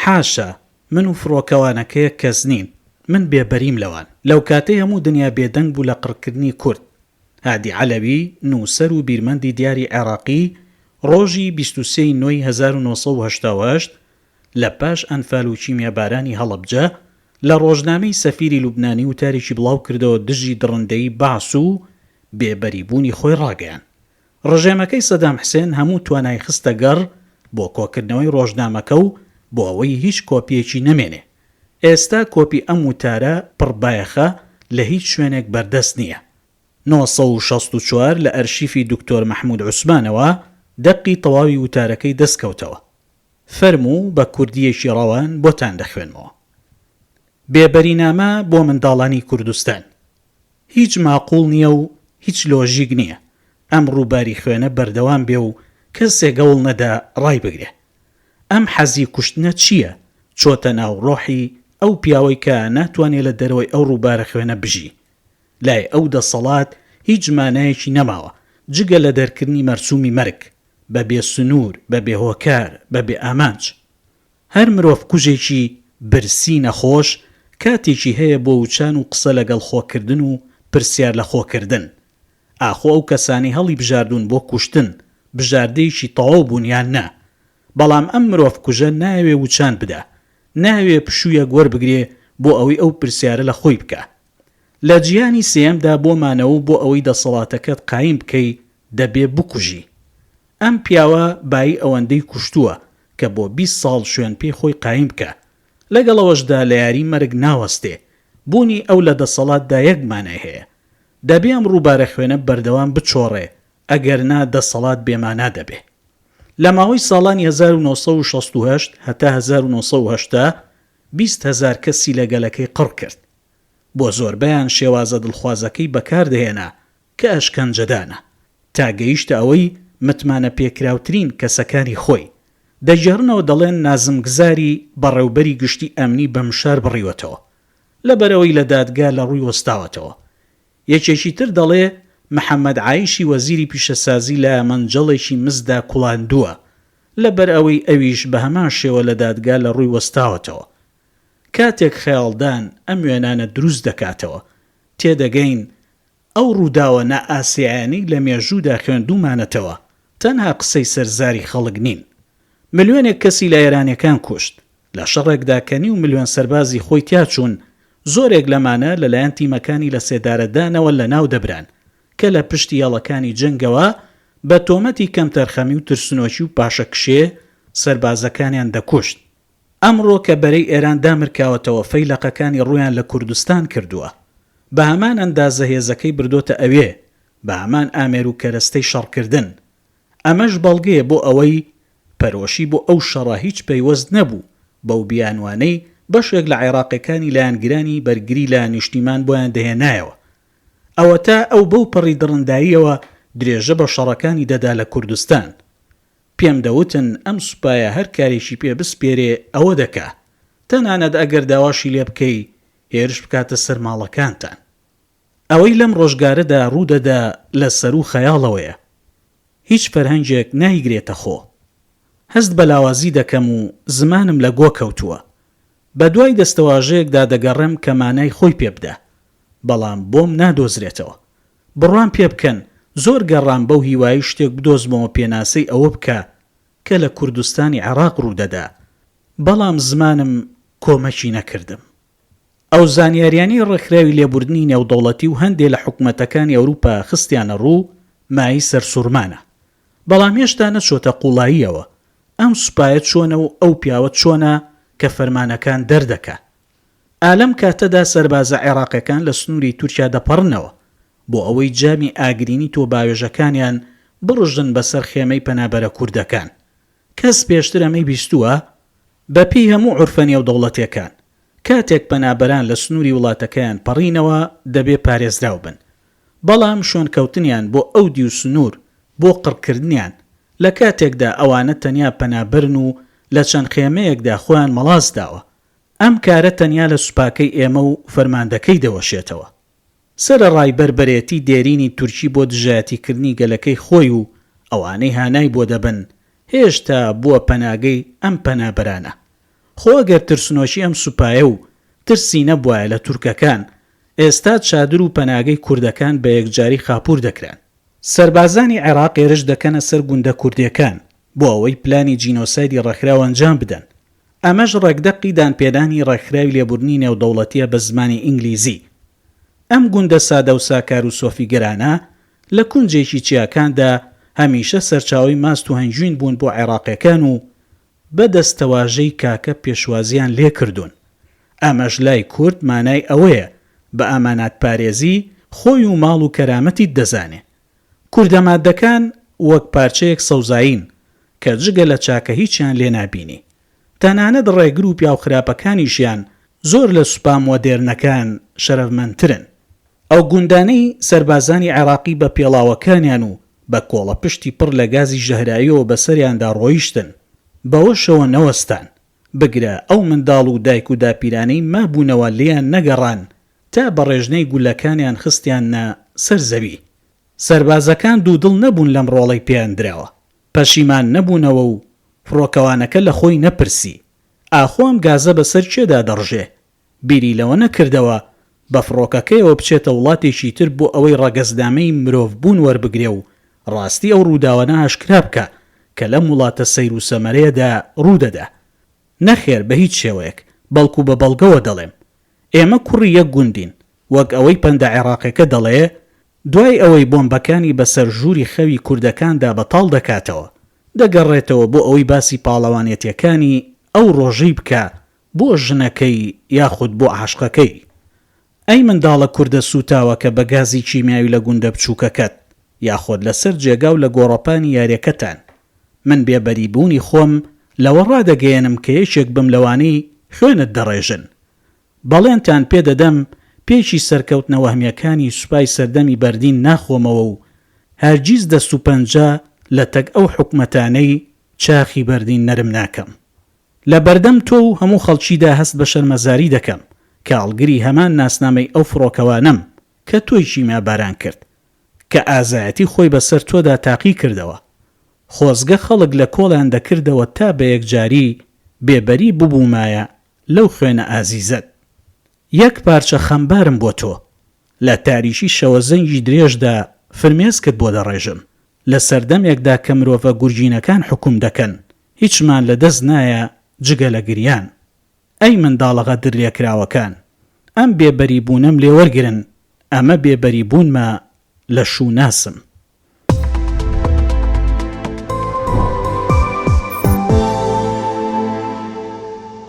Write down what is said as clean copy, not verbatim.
حاشا، من و فڕۆکەوانەکە یەک کەس نین، من بێبەریم لەوان. لەوکاتەی هەموو دنیا بێدەنگ بوو لە قڕکردنی کورد، هادی عەلەوی، نووسەر و بیرمەندی دیاری عێراقی، ڕۆژی 23 ی نۆی 1988 لە پاش ئەنفال و کیمیابارانی هەڵەبجە، لە ڕۆژنامەی سەفیری لوبنانی وتارێکی بڵاوکردەوە دژی دڕندەیی بەعس و بێبەری بوونی خۆی ڕاگەیاند. ڕژێمەکەی سەدام حسێن هەموو توانای خستە گەڕ بۆ کۆکردنەوەی ڕۆژنامەکە و بۆ ئەوەی هیچ کۆپییەکی نەمێنێ. ئێستا کۆپی ئەم وتارە پڕ بایەخە لە هیچ شوێنێک بەردەست نییە. 964 لە ئەرشیفی دکتۆر مەحمود عوسمانەوە دەقی تەواوی وتارەکەی دەست کەوتەوە. فەرموو بە کوردییەکی ڕەوان بۆتان دەخوێنمەوە. بێبەرینامە بۆ منداڵانی کوردستان. هیچ ماقوڵ نیە و هیچ لۆژیک نیە ئەم ڕووباری خوێنە بەردەوام بێ و کەسێک هەوڵ نەدا ڕایبگرێ. ئەم حەزی کوشتنە چیە چۆتە ناو ڕۆحی ئەو پیاوەی کە ناتوانێ لە دەرەوەی ئەو ڕووبارە خوێنە بژی. لای ئەو دەسەڵات هیچ مانایەکی نەماوە جگە لە دەرکردنی مەرسومی مەرگ بە بێ سنوور، بە بێ هۆکار، بە بێ ئامانج. هەر مرۆڤکوژێکی برسی نەخۆش کاتێکی هەیە بۆ وچان و قسە لەگەڵ خۆکردن و پرسیار لە خۆکردن. ئاخۆ ئەو کەسانەی هەڵیبژاردوون بۆ کوشتن بژاردەیەکی تەواو بوون یان نا؟ بەڵام ئەم مرۆڤکوژە نایەوێ وچان بدا، نایەوێ پشوویەک وەربگرێ بۆ ئەوەی ئەو پرسیارە لە خۆی بکا. لە جیهانی سێیەمدا بۆ مانەوە و بۆ ئەوەی دەسەڵاتەکەت قایم بکەی دەبێ بکوژی. ئەم پیاوە بایی ئەوەندەی کوشتووە کە بۆ 20 ساڵ شوێن پێی خۆی قایم بکا. لەگەڵ ئەوەشدا لە یاری مەرگ ناوەستێ. بوونی ئەو لە دەسەڵاتدا یەک مانای هەیە. دەبێ ئەم ڕووبارە خوێنە بەردەوام بچۆڕێ، ئەگەر نا دەسەڵات بێ مانا دەبێ. لە ماوەی ساڵانی 1968 هەتا 1980 20 هەزار کەسی لە گەلەکەی قڕ کرد. بۆ زۆربەیان شێوازە دڵخوازەکەی بەکار دەهێنا کە ئەشکەنجەدانە. تا گەیشتە ئەوەی متمانەپێکراوترین کەسەکانی خۆی دەگێڕنەوە دەڵێن نازم گزاری بەڕێوبەری گشتی ئەمنی بە مشار بڕیوەتەوە لەبەرئەوەی لە دادگا لە ڕووی وەستاوەتەوە. یەکێکی تر دەڵێ محەمەد عایشی وەزیری پیشەسازی لە مەنجەڵێکی مسدا کوڵاندووە لەبەرئەوەی ئەویش بە هەمان شێوە لە دادگا لە ڕووی وەستاوەتەوە. کاتێک خەیاڵدان ئەم وێنانە دروست دەکاتەوە تێدەگەین ئەو ڕووداوە نائاسیایانەی لە مێژوودا خوێندوومانەتەوە تەنها قسەی سەر زاری خەڵک نین. ملیۆنێک کەسی لە ئێرانیەکان کوشت، لە شەڕێکدا کە نیو ملیۆن سەربازی خۆی تیا چوون، زۆرێک لەمانە لەلایەن تیمەکانی لەسێدارەدانەوە لەناو دەبران، کە لە پشتی هێڵەکانی جەنگەوە بە تۆمەتی کەمتەرخەمی و ترسنۆکی و پاشەکشێ سەربازەکانیان دەکوشت. ئەمڕۆ کە بەرەی ئێران دامرکاوەتەوە فەیلەقەکانی ڕوویان لە کوردستان کردووە. بە هەمان ئەندازە هێزەکەی بردۆتە ئەوێ، بە هەمان ئامێر و کەرەستەی شەڕکردن. ئەمەش بەڵگەیە بۆ ئەوەی پەرۆشی بۆ ئەو شەڕە هیچ پەیوەست نەبوو بەو بیانوانەی بەشێک لە عێراقێکانی لایەنگرانی بەرگری لە نیشتیمان بۆیان دەهێنایەوە. ئەوەتا ئەو بەو پەڕی دڕنداییەوە درێژە بە شەڕەکانی دەدا لە کوردستان. پێم دەوتن ئەم سوپایە هەر کارێکی پێ بسپێرێ ئەوە دەکا، تەنانەت ئەگەر داواشی لێ بکەی هێرش بکاتە سەر ماڵەکانتان. ئەوەی لەم ڕۆژگارەدا ڕوو دەدا لە سەروو خەیاڵەوەیە. هیچ فەرهەنگێک نایگرێتە خۆ. هەست بە لاوازی دەکەم و زمانم لە گۆ کەوتووە. بە دوای دەستەواژەیەکدا دەگەڕێم کە مانای خۆی پێ بدا. بەڵام بۆم نادۆزرێتەوە. بڕوام پێ بکەن زۆر گەڕام بەو هیوایەی شتێک بدۆزمەوە پێناسەی ئەوە بکا کە لە کوردستانی عێراق ڕوو دەدا، بەڵام زمانم کۆمەکی نەکردم. ئەو زانیاریانەی ڕێکخراوی لێبوردنی نێودەوڵەتی و هەندێ لە حکومەتەکانی ئەوروپا خستیانە ڕوو مایەی سەرسوڕمانە. بەڵام هێشتا نەچۆتە قوڵاییەوە ئەم سوپایە چۆنە و ئەو پیاوە چۆنە کە فەرمانەکان دەردەکا. ئا لەم کاتەدا سەربازە عێراقیەکان لە سنوری تورکیا دەپەڕنەوە بۆ ئەوەی جامی ئاگرینی تۆباوێژەکانیان بڕژن بەسەر خێمەی پەنابەرە کوردەکان. کەس پێشتر ئەمەی بیستووە؟ بە پێی هەموو عورفە نێودەوڵەتیەکان، کاتێک پەنابەران لە سنوری وڵاتەکەیان پەڕینەوە دەبێ پارێزراو بن. بەڵام شوێنکەوتنیان بۆ ئەو دیو سنور بۆ قڕکردنیان، لە کاتێکدا ئەوانە تەنیا پەنابەرن و لە چەند خێمەیەکدا خۆیان مەڵاس داوە، ئەم کارە تەنیا لە سوپاکەی ئێمە و فەرماندەکەی دەوەشێتەوە. سەرەڕای بەربەرێتی دێرینی تورکی بۆ دژایەتیکردنی گەلەکەی خۆی و ئەوانەی هانای بۆ دەبەن، هێشتا بووە پەناگەی ئەم پەنابەرانە. خۆ ئەگەر ترسنۆکی ئەم سوپایە و ترسی نەبوایە لە تورکەکان، ئێستا چادر و پەناگەی کوردەکان بە یەکجاری خاپوور دەکران. سەربازانی عێراق هێرش دەکەنە سەر گوندە کوردیەکان بۆ ئەوەی پلانی جینۆسایدی ڕێکخراو ئەنجام بدەن. ئەمەش ڕێکدەقی دانپێدانانی ڕێکخراوی لێبوردنی نێودەوڵەتیە بە زمانی ئینگلیزی. ئەم گوندە سادە و ساکار و سۆفیگەرانە لە کونجێکی چیاکاندا هەمیشە سەرچاوەی ماست و هەنگوین بوون بۆ عێراقیەکان و بە دەستەواژەی کاکە پێشوازیان لێکردوون. ئەمەش لای کورد مانای ئەوەیە بە ئاماناتپارێزی خۆی و ماڵ و کەرامەتیت دەزانێ. کوردە مادەکان وەک پارچەیەک سەوزایین کە جگە لە چاکە هیچیان لێ نابینی. تەنانەت ڕێگر و پیاوخراپەکانیشیان زۆر لە سوپا مۆدێرنەکان شەرەفمەندترن. ئەو گوندانەی سەربازانی عێراقی بە پێڵاوەکانیان و بە کۆڵەپشتی پڕ لە گازی ژەهراویەوە بەسەریاندا ڕۆیشتن، بەوەشەوە نەوەستان، بگرە ئەو منداڵ و دایک و داپیرانەی مابوونەوە لێیان نەگەڕان تا بە ڕێژنەی گوللەکانیان خستیاننە سەر زەوی. سەربازەکان دوودڵ نەبوون لەم ڕۆڵەی پێیان دراوە، پەشیمان نەبوونەوە و فڕۆکەوانەکە لە خۆی نەپرسی، ئاخۆ ئەم گازە بەسەر کێدا دەڕژێ؟ بیری لەوە نەکردەوە بە فڕۆکەکەیەوە بچێتە وڵاتێکی تر بۆ ئەوەی ڕەگەزنامەی مرۆڤ بوون وەربگرێ و ڕاستی ئەو ڕووداوانە ئاشکرا بکا کە لەم وڵاتە سەیر و سەمەرەیەدا ڕوو دەدا. نەخێر بە هیچ شێوەیەک، بەڵکو بە بەڵگەوە دەڵێم. ئێمە کوڕی یەک گوندین، وەک ئەوەی پەندە عێڕاقێکە دەڵێ، دوای ئەوەی بۆمبەکانی بەسەر ژووری خەوی کوردەکاندا بەتاڵ دەکاتەوە، دەگەڕێتەوە بۆ ئەوەی باسی پاڵەوانێتیەکانی ئەو ڕۆژەی بکا بۆ ژنەکەی یاخود بۆ عاشقەکەی؟ ئەی منداڵە کوردە سووتاوەکە بە گازی کیمیاوی لە گوندە بچووکەکەت یاخۆد لەسەر جێگا و لە گۆڕەپانی یاریەکەتان؟ من بێ بەری بوونی خۆم لەوە ڕادەگەیەنم کە یەکێک بم لەوانەی خوێنت دەڕێژن. بەڵێنتان پێ دەدەم پێکی سەرکەوتنە وەهمیەکانی سوپای سەردەمی بەردین ناخۆمەوە و هەرگیز دەست و پەنجە لە تەک ئەو حکومەتانەی چاخی بەردین نەرم ناکەم. لە بەردەم تۆ و هەموو خەڵکیدا هەست بە شەرمەزاری دەکەم کە هەڵگری هەمان ناسنامەی ئەو فڕۆکەوانەم کە تۆی کیمیاباران کرد، کە ئازایەتی خۆی بەسەر تۆدا تاقی کردەوە. خۆزگە خەڵک لە کۆڵیان دەکردەوە تا بە یەکجاری بێبەری ببوومایە لەو خوێنە ئازیزەت. یەک پارچە خەمبارم بۆ تۆ. لە تاریکی شەوەزەنگی درێژدا فرمێسکت بۆ دەڕێژم. لە سەردەمێکدا کە مرۆڤە گورگینەکان حوکم دەکەن، هیچمان لە دەست نایە جگە لە گریان. ئەی منداڵە غەدرلێکراوەکان، ئەم بێ بەری بوونەم لێ وەرگرن، ئەمە بێ بەری بوونمە لە شووناسم.